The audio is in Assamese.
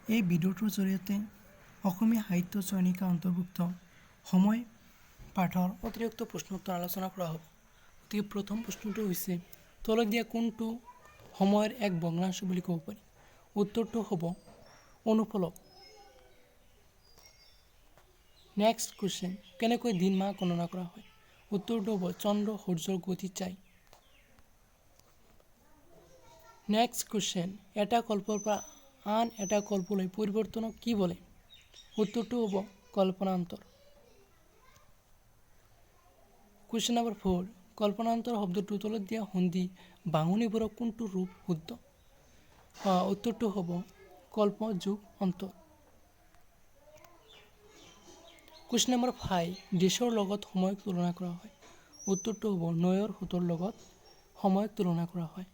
এই ভিডিঅ'টোৰ জৰিয়তে অসমীয়া সাহিত্য চয়নিকা অন্তৰ্ভুক্ত সময় পাঠৰ অতিৰিক্ত প্ৰশ্ন উত্তৰ আলোচনা কৰা হ'ব। গতিকে প্ৰথম প্ৰশ্নটো হৈছে, তলত দিয়া কোনটো সময়ৰ এক ভগ্নাংশ বুলি ক'ব পাৰি? উত্তৰটো হ'ব অনুফলক। নেক্সট কুৱেশ্যন, কেনেকৈ দিন মাহ গণনা কৰা হয়? উত্তৰটো হ'ব চন্দ্ৰ সূৰ্যৰ গতি চাই। নেক্সট কুৱেশ্যন, এটা কল্পৰ পৰা আন এটা কল্পলৈ পৰিৱৰ্তনক কি বোলে? উত্তৰটো হ'ব কল্পনান্তৰ। কুৱেশ্যন নম্বৰ 4, কল্পনান্তৰ শব্দটো তলত দিয়া সন্ধি ভাঙনিবোৰৰ কোনটো ৰূপ শুদ্ধ? উত্তৰটো হ'ব কল্প যোগ অন্তৰ। কুৱেশ্যন নম্বৰ 5, দেশৰ লগত সময়ক তুলনা কৰা হয়। উত্তৰটো হ'ব নৈৰ সোঁতৰ লগত সময়ক তুলনা কৰা হয়।